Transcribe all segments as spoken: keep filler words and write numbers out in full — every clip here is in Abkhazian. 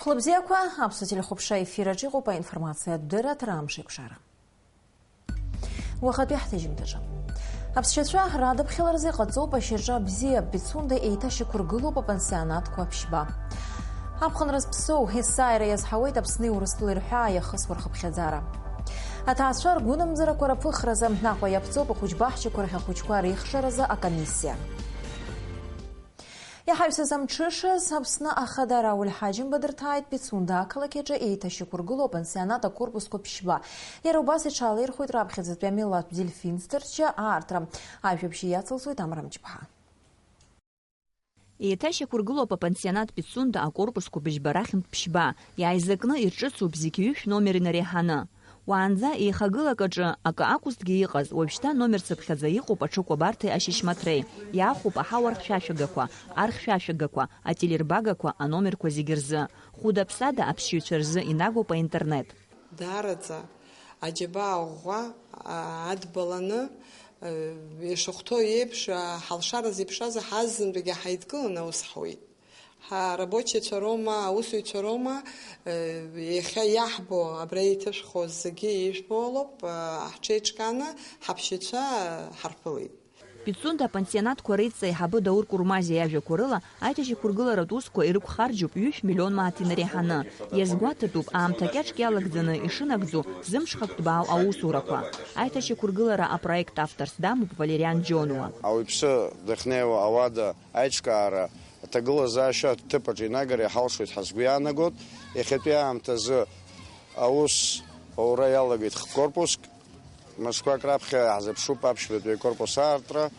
Хәлыбзиақәа, аԥсуа телехәаԥшра ефир аҿы иҟоуп аинформациатә дырраҭара Амш еиқәшара. Уахатәи ҳҭыжьымҭаҿы. Аԥсшьацәа радыԥхьаларазы иҟаҵоуп ашьаҿа бзиа, Пицунда еиҭашьақәыргылоуп апансионатқәа ԥшьба. Аԥхынра зыԥсоу есааира иазҳауеит Аԥсни Урыстәылеи рҳәаа иахысуа рхыԥхьаӡара. Аҭаацәа ргәынамӡарақәа раԥыхразы Аҟәа иаԥҵоуп ахәыҷбаҳчақәа рахь ахәыҷқәа реихшаразы акомиссиа. Иаҳаҩсыз амҽышаз Аԥсны Ахада Рауль Ҳаџьымба дырҭааит Пицунда ақалақь аҿы еиҭашьақәыргылоу апансионат акорпусқәа ԥшьба. Иара убас иҽалаирхәеит раԥхьаӡатәи амилаҭтә дельфинсҭарча аартра. Ажәабжь иацылҵоит Амра Мҷыԥҳа. Еиҭашьақәыргылоуп апансионат Пицунда акорпусқәа быжьба рахьынтә ԥшьба. Иааизакны ирҿыцуп зегь ҩышә номер инареиҳаны. Уаанӡа еихагылак аҿы акы акәызҭгьы иҟаз, уажәшьҭа номер цыԥхьаӡа иҟоуп аҽыкәабарҭеи ашьышьмаҭреи. Иаахәоуп аҳауа рхьшәашәагақәа, архьшәашәагақәа, ателербагақәа, аномерқәа зегьы рзы. Хәыда-ԥсада аԥсшьаҩцәа рзы инагоуп аинтернет. Даараӡа аџьабаа ӷәӷәа, а, адбаланы, э, ишахәҭоу еиԥш, а, ҳалшара зеиԥшраз ҳазынтәыгьы ҳаидкыланы аус ҳуеит. Ҳарабочиацәа роума, аусзуҩцәа роума, э, иахьа иаҳбо, абра иҭышәхуа зегьы ижәбо лоуп, э, ҳҽеиҿкааны ҳаԥсшьацәа, э, ҳарԥылеит. Пицунда апансионатқәа реидҵа аиҳабы Даур Курмазиа иажәақәа рыла, аиҭашьақәыргыларатә усқәа ирықәхарџьуп ҩышә миллион мааҭ инареиҳаны. Иазгәаҭатәуп, аамҭа кьаҿк иалагӡаны ишынагӡо зымҽхак ҭбаау аусурақәа. Аиҭашьақәыргылара апроект авторс дамоуп Валериан Џьонуа. Ауаҩԥсы дахьнеиуа ауада аиҿкаара аҭагылазаашьа аҭыԥаҿ инагара иҳалшоит ҳәа сгәы иаанагоит. Иахьатәи аамҭазы аус аура иалагеит х-корпуск. Мышқәак раԥхьа иаҳзыԥшуп аԥшьбатәи акорпус аартра.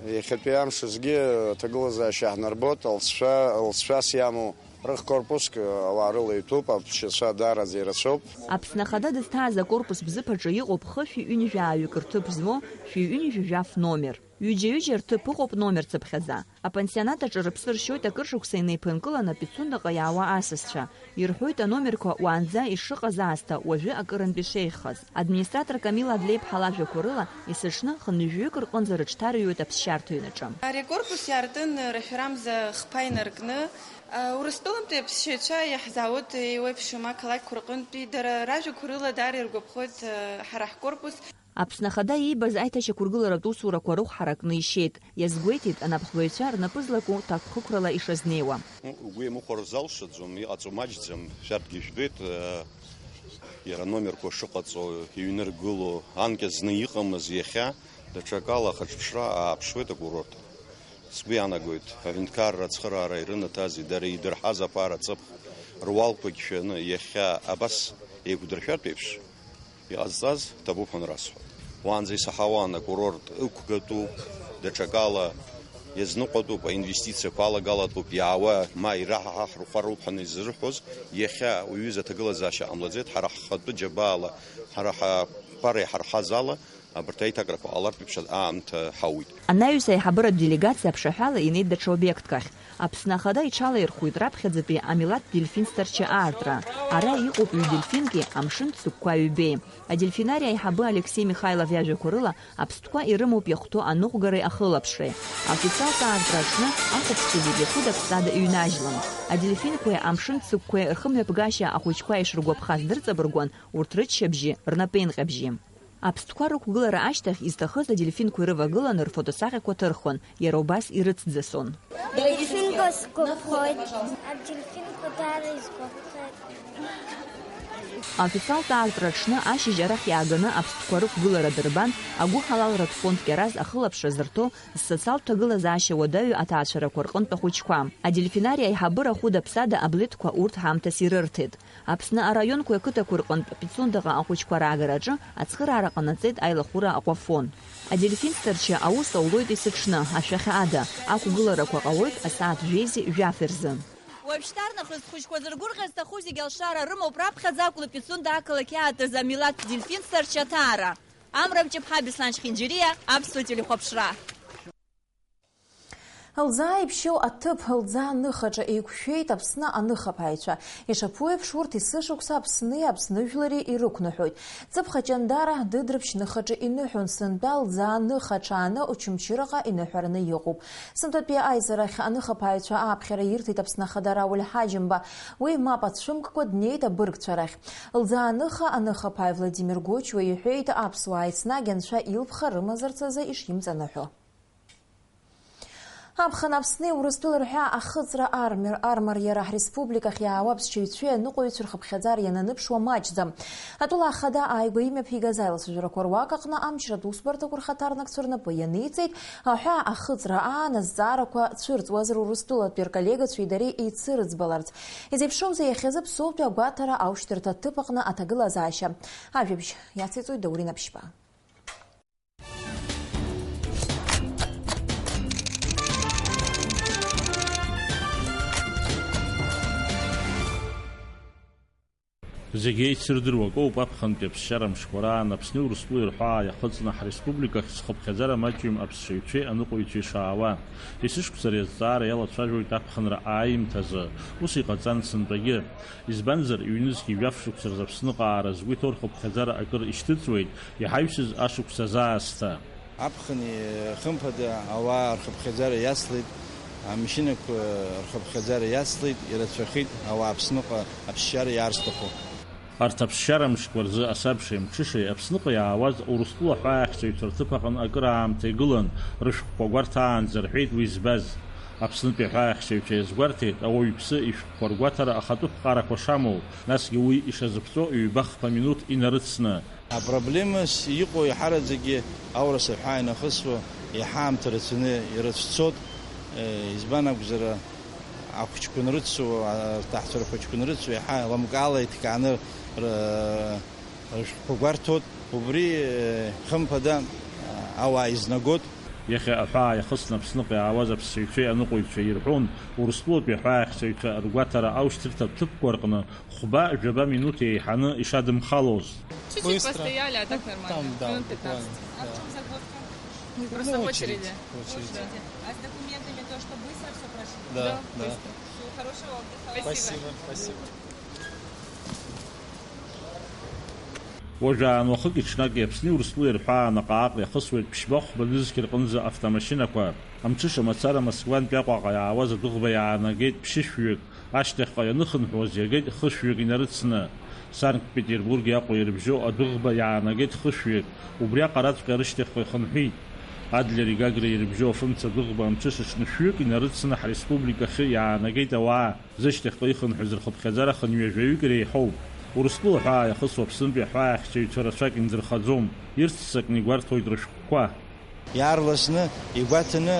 Иахьатәи амш азгьы аҭагылазаашьа ҳнарбоит, лҵшәа, лҵшәас иамоу рых-корпуск ауаа рыла иҭәуп, аԥсшьацәа даараӡа ирацәоуп. Аԥсны Ахада дызҭааз акорпус бзыԥ аҿы иҟоуп хышәи ҩынҩажәи ҩажәаҩык рҭыԥ змоу шәи ҩынҩажәи жәаф номер. Ҩыџьа-ҩыџьа рҭыԥ ыҟоуп номер цыԥхьаӡа. Апансионат аҿы рыԥсы ршьоит акыр шықәса инеиԥынкыланы Пицундаҟа иаауа асасцәа. Ирҳәоит аномерқәа уаанӡа ишыҟаз аасҭа уажәы акырынтә ишеиӷьхаз. Администратор Камила Адлеиԥҳа лажәақәа рыла, есыҽны хынҩажәаҩык рҟынӡа рыҽҭарыҩуеит аԥсшьарҭа ҩнаҿы. Ари акорпус иаартын рашәарамза хԥа инаркны, Урыстәылантәи аԥсшьаҩцәа иаҳзаауеит еиуеиԥшым ақалақьқәа рҟынтәи, дара ражәақәа рыла даара иргәаԥхоит ҳара ҳкорпус. Аԥсны Ахада иибаз аиҭашьақәыргыларатә усурақәа рыхә ҳаракны ишьеит, иазгәеиҭеит анапхгаҩцәа рнапы злаку ҭакԥхықәрала ишазнеиуа. Угәы иамыхәар залшаӡом, иҟаҵо маҷӡам, шәарҭгьы ижәбеит, э, иара аномерқәа шыҟаҵо, иҩныргыло, анкьа зны иҟамыз иахьа, даҽакала ахаҿԥшра ааԥшуеит акурорт. Сгәы иаанагоит, аҳәынҭқарра ацхыраара ирынаҭази, дара идырҳаз аԥара ҵыԥх руалқәагь шәаны, иахьа абас еиқәдыршәартә еиԥш, иҟазҵаз ҭабуп ҳәа анрасҳәа. Уаанӡа исаҳауан, акурорт ықәгатәуп, даҽакала иазныҟәатәуп, аинвестициақәа алагалатәуп, иаауа, ма ираҳа ҳа ҳрыхәароуп ҳәа изырҳәоз, иахьа уи аҩыза аҭагылазаашьа ҟамлаӡеит, ҳара ҳхатәы џьабаала, ҳара ҳԥара иҳарҳаз ала, абарҭ аиҭакрақәа ҟалартә еиԥш аамҭа ҳауит. Анаҩс аиҳабыратә делегациа аԥшаҳәала инеит даҽа обиектк ахь. Аԥсны Ахада иҽалаирхәит раԥхьаӡатәи амилаҭтә дельфинсҭарча аартра. Ара иҟоуп ҩ-дельфинки амшын цыгәқәа ҩбеи. Адельфинариа аиҳабы Алексеи Михайлов иажәақәа рыла, аԥстәқәа ирымоуп иахәҭоу аныҟәгареи ахылаԥшреи. Аофициалтә аартра аҽны ахәаԥшцәа зегьы хәыда-ԥсада иҩнажьлан. Адельфинқәеи амшын цыгәқәеи рхымҩаԥгашьа ахәыҷқәа ишыргәаԥхаз дырҵабыргуан урҭ рыччабжьи рнапеинҟьабжьи. Аԥстәқәа рықәгылара ашьҭахь изҭахыз адельфинқәа ирывагыланы рфотосахьақәа ҭырхуан, иара убас ирыцӡасон. Адельфинқәа сгәаԥхоит. Адельфинқәа даара изгәаԥхеит. Аофициалтә аартра аҽны ашьыжь арахь иааганы аԥстәқәа рықәгылара дырбан, агәыҳалалратә фонд Кьараз ахылаԥшра зырҭо, зсоциалтә ҭагылазаашьа уадаҩу аҭаацәарақәа рҟынтә ахәыҷқәа. Адельфинариа аиҳабыра хәыда-ԥсада аблеҭқәа урҭ ҳамҭас ирырҭеит. Аԥсны араионқәеи ақыҭақәеи рҟынтә Пицундыҟа ахәыҷқәа раагараҿы ацхыраара ҟанаҵеит аилахәыра аҟәафон. Адельфинсҭарча аус аулоит есыҽны, ашәахьа ада, ақәгыларақәа ҟалоит асааҭ жәеизеи жәаф рзы. Уажәшьҭарнахыс хәыҷқәа зыргәырӷьа зҭаху зегьы алшара рымоуп раԥхьаӡа акәны Пицунда ақалақь иаатыз амилаҭ дельфинсҭарча аҭаара. Амра Мҷыԥҳа, Беслан Чхинџьириа, Аԥсуа телехәаԥшра. Лӡаа иԥшьоу аҭыԥ, лӡаа ныхаҿа еиқәшәеит Аԥсны аныхаԥааҩцәа. Ишаԥу еиԥш, урҭ есышықәса Аԥсни Аԥсны жәлари ирықәныҳәоит. Ҵыԥх Аҷандара Дыдрыԥшь ныхаҿа иныҳәон, сынтәа лӡаа ныха аҽааны Очамчыраҟа иныҳәараны иҟоуп. Сынтәатәи аизарахь аныхаԥааҩцәа ааԥхьара ирҭеит Аԥсны Ахада Рауль Ҳаџьымба. Уи мап ацәымккәа днеит абыргцәа рахь. Лӡаа ныха аныхаԥааҩ Владимир Гочуа иҳәеит, аԥсуаа еснагь анцәа илԥха рымазарц азы ишимҵаныҳәо. Аԥхын Аԥсни Урыстәылеи рҳәаа ахыҵра армер-, армариара ҳреспубликахь иаауа аԥсшьаҩцәеи аныҟәаҩцәеи рхыԥхьаӡара иананыԥшуа маҷӡам. Атәыла ахада ааигәа имҩаԥигаз аилацәажәарақәа руак аҟны амчратә усбарҭақәа рхаҭарнакцәа рнапы ианиҵеит, аҳәаа ахыҵра аан азҵаарақәа цәырҵуазар Урыстәылатәи рколлегацәеи дареи еицырыӡбаларц. Изеиԥшроузеи иахьазы Ԥсоутәи агәаҭара аушьҭырҭа ҭыԥ аҟны аҭагылазаашьа? Ажәабжь иациҵоит Даур Инаԥшьба. Зегь еицырдыруа акоуп аԥхынтәи аԥсшьара мшқәа раан Аԥсни Урыстәылеи рҳәаа иахыҵны ҳреспубликахь зхыԥхьаӡара маҷҩым аԥсшьаҩцәеи аныҟәаҩцәеи шаауа. Есышықәса ари азҵаара иалацәажәоит аԥхынра ааимҭазы. Ус иҟаҵан сынтәагьы. Избанзар, ҩнызқьи жәаф шықәса рзы Аԥсныҟа аара згәы иҭоу рхыԥхьаӡара акыр ишьҭыҵуеит, иҳаҩсыз ашықәсазы аасҭа. Аԥхын, хымԥада, ауаа рхыԥхьаӡара иацлеит, амашьынақәа рхыԥхьаӡара иацлеит, ирацәахеит ауаа Аԥсныҟа аԥсшьара иаарсҭаху. Арҭ аԥсшьара мшқәа рзы асабшеи амҽышеи Аԥсныҟа иаауаз Урыстәыла аҳәаахьчаҩцәа рҭыԥ аҟны акыраамҭа игылан, рышәҟәқәа гәарҭаанӡа рҳәеит уи збаз. Аԥснытәи аҳәаахьчаҩцәа иазгәарҭеит, ауаҩԥсы ишәҟәқәа ргәаҭара ахатәы ԥҟарақәа шамоу, насгьы уи ишазыԥҵәо ҩба-хԥа минуҭ инарыцны. Апроблемас иҟоу еиҳараӡакгьы аурыс аҳәаа инахысуа, еиҳа аамҭа рацәаны ирыцәцоит, э, избан акәзар, ахәыҷқәа нрыцу, арҭаҳцәа рхәыҷқәа нрыцу, еиҳа лымкаала иҭкааны р-, рышәҟәқәа гәарҭоит, убри, э, хымԥада, э, ауаа изнагоит. Иахьа аҳәаа иахысны Аԥсныҟа иаауаз аԥсшьаҩцәеи аныҟәаҩцәеи ирҳәон, Урыстәылатәи аҳәаахьчаҩцәа ргәаҭара аушьҭырҭа ҭыԥқәа рҟны хәба-жәаба минуҭ еиҳаны ишадымхалоз. Чуть-чуть Быстро. Постояли, а так нормально. Там, да, минут буквально, пятнадцать. Да. А в чём загвоздка? Ну, просто в очереди. В очереди. А с документами то, что быстро всё прошли? Да, да. Быстро. Всё, хорошего вам. Спасибо. Спасибо, спасибо. Уажәаан уахыки-ҽнаки Аԥсни Урыстәылеи рҳәаа наҟ-ааҟ иахысуеит ԥшьба-хәба нызқь рҟынӡа автомашьынақәа. Амҽыша мацара Москвантәи Аҟәаҟа иаауаз адәыӷба иаанагеит ԥшьышәҩык, ашьҭахьҟа ианыхынҳәуаз иагеит хышәҩык инарыцны. Санкт-Петербурги Аҟәеи ирыбжьоу адәыӷба иаанагеит хышәҩык, убриаҟараҵәҟьа рышьҭахьҟа ихынҳәит. Адлери Гагреи ирыбжьоу афымца адәыӷба амҽыша аҽны шәҩык инарыцны ҳреспубликахьы иаанагеит ауаа. Зышьҭахьҟа ихынҳәыз рхыԥхьаӡара хынҩажәаҩык иреиҳоуп. Урыстәыла аҳәаа иахысуа Аԥснытәи аҳәаахьчаҩцәа рацәак индырхаӡом. Ирццакны игәарҭоит рышәҟәқәа. Иаарласны, игәаҭаны,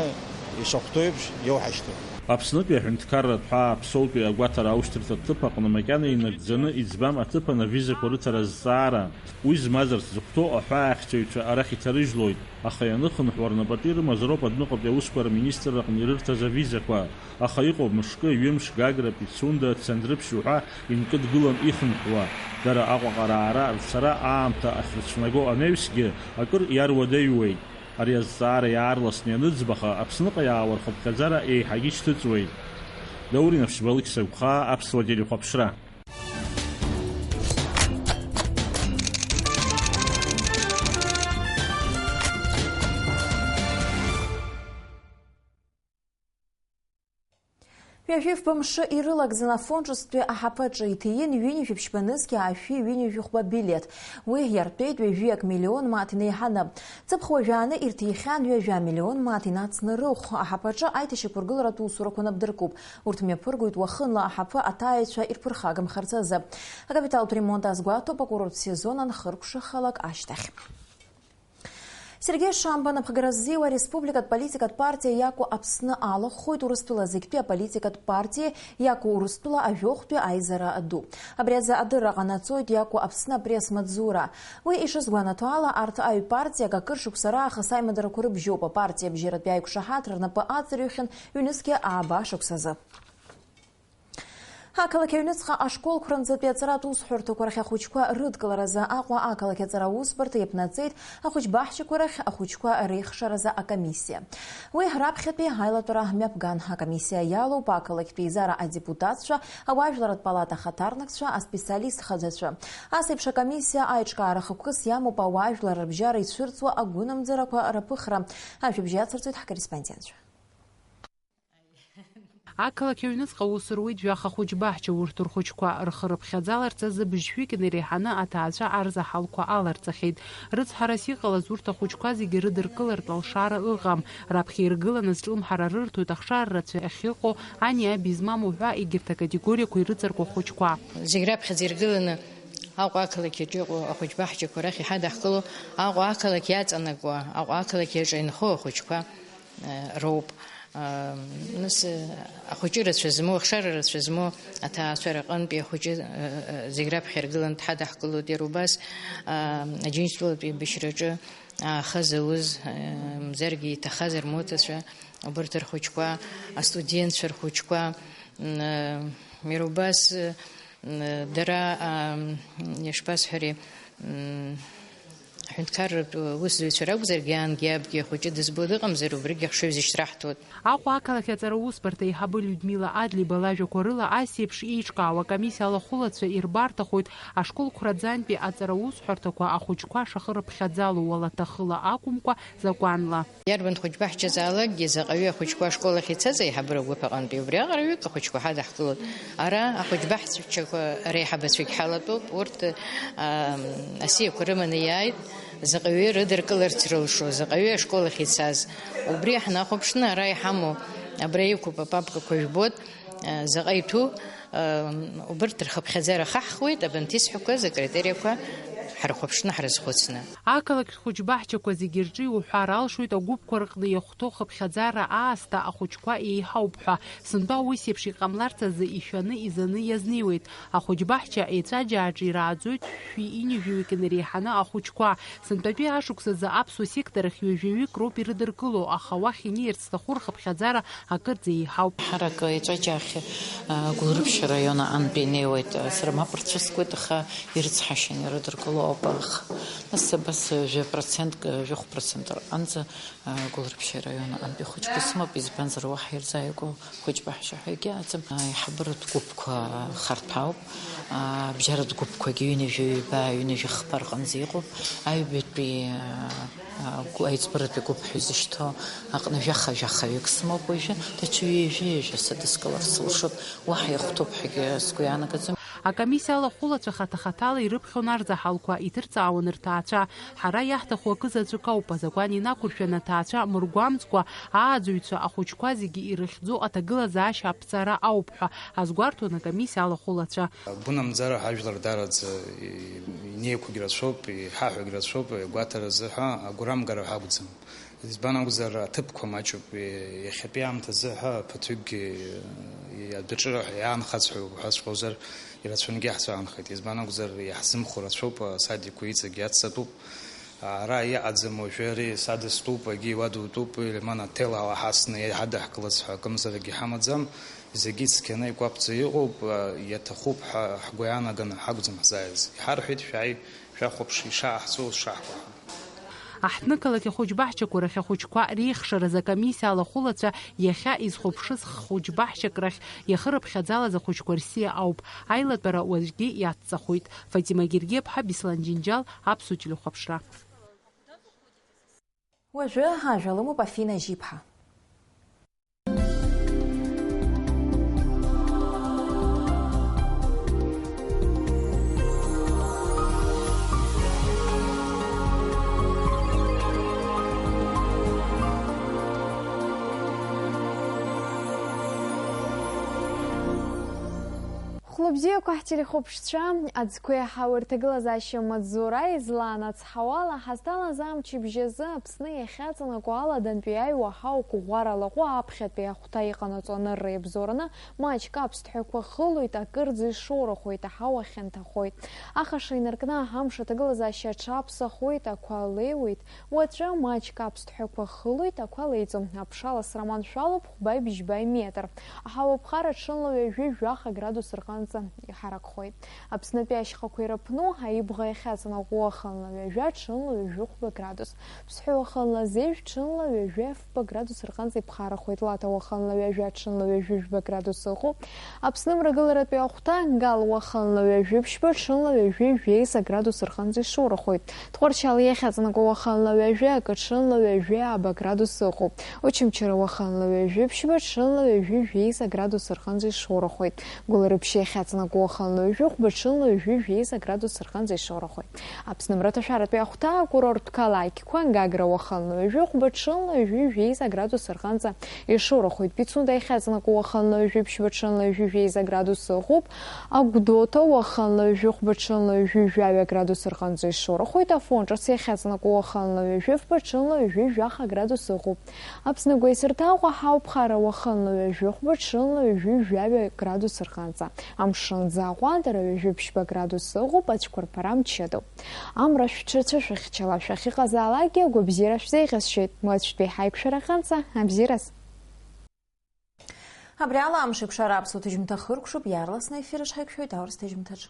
ишахәҭоу еиԥш, иоуҳашьҭуеит. Аԥснытәи аҳәынҭқарратә ҳәаа Ԥсоутәи агәаҭара аушьҭырҭа ҭыԥ аҟны макьана инагӡаны иӡбам аҭыԥан авизақәа рыҭара азҵаара. Уи змазарц зыхәҭоу аҳәаахьчаҩцәа арахь иҭарыжьлоит, аха ианыхынҳәуа рнапаҿы ирымазароуп адәныҟатәи аусқәа рминистрра аҟны ирырҭаз авизақәа. Аха иҟоуп мышкы, ҩымш, Гагра, Пицунда, Цандрыԥшь уҳәа инкыдгылан ихынҳәуа. Дара Аҟәаҟа раара, рцара аамҭа ахьрыцәнаго анаҩсгьы, акыр иаруадаҩуеит. Ари азҵаара иаарласны ианыӡбаха, Аԥсныҟа иаауа рхыԥхьаӡара еиҳагьы ишьҭыҵуеит. Даур Инаԥшьба, Алықьса Гәхаа, Аԥсуа телехәаԥшра. Ҩажәи фба мшы ирылагӡан Афон ҿыцтәи аҳаԥаҿы иҭиин ҩынҩажәи ԥшьба нызқь аашәи ҩынҩажәи хәба билеҭ. Уи иартәеит ҩажәи ак миллион мааҭ инеиҳаны. Ҵыԥх уажәааны ирҭихьан ҩажәа миллион мааҭ инацны рыхә. Аҳаԥаҿы аиҭашьақәыргыларатә усурақәа набдыркуп. Урҭ мҩаԥыргоит уахынла аҳаԥы аҭааҩцәа ирԥырхагамхарц азы. Акапиталтә ремонт азгәаҭоуп акурорттә сезон анхыркәшахалак ашьҭахь. Сергеи Шамба напхгара ззиуа ареспубликатә политикатә партиа Иаку Аԥсны алахәхоит Урыстәыла зегьтәи аполитикатә партиеи Иаку Урыстәыла ажәохәтәи аизара ду. Абри азы адырра ҟанаҵоит Иаку Аԥсны апресс-маҵзура. Уи ишазгәанаҭо ала, арҭ аҩ партиак акыр шықәса раахыс аимадарақәа рыбжьоуп. Апартиа абжьаратәи аиқәшаҳаҭра рнапы аҵарҩхьан ҩнызқьи ааба шықәсазы. Ақалақь аҩныҵҟа ашколқәа рынӡатәи аҵаратә усҳәарҭақәа рахь ахәыҷқәа рыдкыларазы Аҟәа ақалақь аҵара усбарҭа иаԥнаҵеит ахәыҷбаҳчақәа рахь ахәыҷқәа реихшаразы акомиссиа. Уи раԥхьатәи аилатәара мҩаԥган. Акомиссиа иалоуп ақалақьтәи еизара адепутатцәа, ауаажәларратә палата ахаҭарнакцәа, аспециалист хаҵацәа. Ас еиԥш акомиссиа аиҿкаара хықәкыс иамоуп ауаажәлар рыбжьара ицәырҵуа агәынамӡарақәа рыԥыхра. Ажәабжь иацырҵоит ҳкорреспондентцәа. Ақалақь аҩныҵҟа аус руеит жәаха хәыҷбаҳча, урҭ рхәыҷқәа рхы рыԥхьаӡаларц азы быжьшәик инареиҳаны аҭаацәа арзаҳалқәа аларҵахьеит. Рыцҳарас иҟалаз урҭ ахәыҷқәа зегьы рыдыркылартә алшара ыҟам. Раԥхьа иргыланы зҿлымҳара рырҭоит ахшара рацәа ахьыҟоу, ани аби змам уҳәа егьырҭ акатегориақәа ирыҵаркуа ахәыҷқәа. Зегь раԥхьаӡа иргыланы Аҟәа ақалақь аҿы иҟоу ахәыҷбаҳчақәа рахь иҳадаҳкыло, Аҟәа ақалақь иаҵанакуа, Аҟәа ақалақь иаҿа инхо ахәыҷқәа роуп. Нас ахәыҷы рацәа змоу, ахшара рацәа змоу аҭаацәа рҟынтәи ахәыҷы зегь раԥхьа иргылан дҳадаҳкылоит. Иара убас Аџьынџьтәылатәи еибашьраҿы аахы зауз, мзаргьы иҭахаз рмоҭацәа, убарҭ рхәыҷқәа, астудентцәа рхәыҷқәа, иара убас дара, ишԥасҳәари, Аҳәынҭқарратә усзуҩцәа ракәзаргьы, ангьы абгьы ахәыҷы дызбо дыҟамзар, убригьы ахшыҩзышьҭра ҳҭоит. Аҟәа ақалақь аҵара усбарҭа аиҳабы Людмила Адлиба лажәақәа рыла, ас еиԥш еиҿкаау акомиссиа алахәылацәа ирбарҭахоит ашкол қәраӡантәи аҵара усҳәарҭақәа ахәыҷқәа шахырыԥхьаӡало уалаҭахыла акәымкәа, закәанла. Иарбан хәыҷбаҳчазаалакгьы, заҟаҩы ахәыҷқәа ашкол ахь ицаз аиҳабыра агәыԥ аҟынтәи убриаҟара ҩык ахәыҷқәа ҳадаҳкылоит. Ара ахәыҷбаҳчақәа реиҳабацәагь ҳалатәоуп, урҭ, аа, асиақәа рыманы иааит, заҟаҩы рыдыркыларц рылшо, заҟаҩы ашкол ахь ицаз. Убри ҳнахәаԥшны ара иҳамоу, абра иқәуп апапкақәа жәбоит, заҟа иҭәу, убырҭ рхыԥхьаӡара хаҳхуеит, абанҭ исҳәақәаз акритериақәа ҳархәаԥшны ҳрызхәыцны. Ақалақьтә хәыҷбаҳчақәа зегьы рҿы иуҳәар алшоит, агәыԥқәа рҟны иахәҭоу хыԥхьаӡара аасҭа ахәыҷқәа еиҳауп ҳәа. Сынтәа ус еиԥш иҟамларц азы ишәаны, изаны иазнеиуеит. Ахәыҷбаҳча еҵәаџьааҿ ирааӡоит шәи ҩынҩажәаҩык инареиҳаны ахәыҷқәа. Сынтәатәи ашықәсазы аԥсуа сектор ахь ҩажәаҩык роуп ирыдыркыло, аха уахь инеирц зҭаху рхыԥхьаӡара акырӡа еиҳауп. Ҳарак еҵәаџьаахь, а, Гәылрыԥшь араион аҟынтә инеиуеит. Сара мап рцәыскуеит, аха ирыцҳашьаны ирыдыркыло ауп, аха нас абас жәа процентк, жәохә процент рҟынӡа, а, Гәылрыԥшь араион аҟынтәи ахәыҷқәа сымоуп, избанзар, уаҳа ирзааигәоу хәыҷбаҳча ҳәа егьаӡам. Аиҳабыратә гәыԥқәа харҭәаауп. Абжьаратә гәыԥқәагьы ҩынҩажәи ҩба, ҩынҩажәи хԥа рҟынӡа иҟоуп. Аҩбатәи, а, гәы-, аиҵбыратәи гәыԥ ҳәа изышьҭоу аҟны жәаха-жәахаҩык сымоуп уажәы, даҽа ҩажәи ҩажәа сыдыскылар сылшоит, уаҳа иахәҭоуп ҳәагьы сгәы иаанагаӡом. Акомиссиа алахәылацәа хаҭа-хаҭала ирыԥхьон арзаҳалқәа, иҭырҵаауан рҭаацәа. Ҳара иаҳҭаху акы заҵәык ауп, азакәан инақәыршәаны аҭаацәа мыргәамҵкәа, ааӡаҩцәа ахәыҷқәа зегьы ирыхьӡо аҭагылазаашьа аԥҵара ауп ҳәа азгәарҭон акомиссиа алахәылацәа. Гәынамӡара ҳажәлар дараӡа инеиқәагь рацәоуп, иҳаҳәагь рацәоуп, агәаҭара азыҳәа агәрамгара ҳақәӡам. Избан акәзар, аҭыԥқәа маҷуп, иахьатәи аамҭазы ҳәа ԥыҭҩыкгьы адәаҿыра ҳәа иаанхаз ҳәа уҳәаҵәҟьозар, ирацәаҩнгьы иаҳцәаанхеит. Избан акәзар, иаҳзымхо рацәоуп, асадикқәа иҵегь иацҵатәуп. Ара иҟаӡам уажәы ари садыстәуп, егьи уадутәуп, Елиман аҭел ала ҳасны иҳадаҳкылаз ҳәа акымзаракгьы ҳамаӡам. Зегьы цқьаны икәаԥӡа иҟоуп, иаҭахуп ҳәа ҳгәы иаанаганы ҳакәӡам ҳзааиз. Иҳарҳәеит, шәааи, шәахәаԥш, ишааҳҵо шаҳкәаҳа. Аҳҭнықалақь ахәыҷбаҳчақәа рахь ахәыҷқәа реихшаразы акомиссиа алахәылацәа иахьа изхәаԥшыз хәыҷбаҳчак рахь иахырыԥхьаӡалаз ахәыҷқәа рсиа ауп. Аилатәара уаҵәгьы иацҵахоит. Фатима Гергиаԥҳа, Беслан Џьынџьал, Аԥсуа телехәаԥшра. Уажәы ажәа лымоуп Афина Жьиԥҳа. Хәлыбзиақәа ҳтелехәаԥшцәа, аӡқәеи ҳауа рҭагылазаашьа маҵзура излан ацҳауала ҳазҭалаз амчыбжь азы Аԥсны иахьаҵанакуа аладантәи аиуа ҳауа қәыӷәӷәара лаҟәы аԥхьатәи ахәҭа иҟанаҵо анырра иабзоураны маҷк аԥсҭҳәақәа хылоит, акырӡа ишоурахоит, аҳауа хьанҭахоит. Ахаша инаркны амш аҭагылазаашьа аҽаԥсахоит, ақәа леиуеит. Уаҵәы маҷк аԥсҭҳәақәа хылоит, ақәа леиӡом. Аԥшаласра маншәалоуп хәба ибжьба иметр. Аҳауа ԥхара ҽынла ҩажәи жәаха градус рҟынӡа иҳаракхоит. Аԥснытәи ашьхақәа ирыԥну, аибӷа иахьаҵанакуа уахынла ҩажәа, ҽынла ҩажәи хәба градус. Ԥсҳәы уахынла зежә, ҽынла ҩажәи фба градус рҟынӡа иԥхарахоит. Лаҭа уахынла ҩажәа, ҽынла ҩажәи жәба градус ыҟоуп. Аԥсны мрагыларатәи ахәҭа Гал уахынла ҩажәи ԥшьба, ҽынла ҩажәи жәеиза градус рҟынӡа ишоурахоит. Тҟәарчал иахьаҵанакуа уахынла ҩажәи акы, ҽынла ҩажәи ааба градус ыҟоуп. Очамчыра уахынла ҩажәи ԥшьба, ҽынла ҩажәи жәеиза градус рҟынӡа ишоурахоит. Гәылрыԥшь иахьаҵанакуа уахынла ҩажәи хәба, ҽынла ҩажәи жәеиза градус рҟынӡа ишоурахоит. Аԥсны мраҭашәаратәи ахәҭа акурорттә қалақьқәа Гагра уахынла ҩажәи хәба, ҽынла ҩажәи жәеиза градус рҟынӡа ишоурахоит. Пицунда иахьаҵанакуа уахынла ҩажәи ԥшьба, ҽынла ҩажәи жәеиза градус ыҟоуп. Агәдоуҭа уахынла ҩажәи хәба, ҽынла ҩажәи жәаҩа градус рҟынӡа ишоурахоит. Афон ҿыц иахьаҵанакуа уахынла ҩажәи фба, ҽынла ҩажәи жәаха градус ыҟоуп. Аԥсны гәеисырҭаҟәа ҳауа ԥхара уахынла ҩажәи хәба, ҽынла ҩажәи жәаҩа градус рҟынӡа. Амшын ӡаҟәа дара ҩажәи ԥшьба градус ыҟоуп, ацәқәырԥара мчыдоуп. Амра шәҽацәышәыхьчала шәахьыҟазаалакгьы агәабзиара шәзеиӷьасшьоит. Уаҵәтәи ҳаиқәшәара рҟынӡа абзиараз. Абри ала амш еиқәшара аԥсуа ҭыжьымҭа хыркәшоуп, иаарласны аефир аҿ ҳаиқәшәоит аурыс ҭыжьымҭаҿ.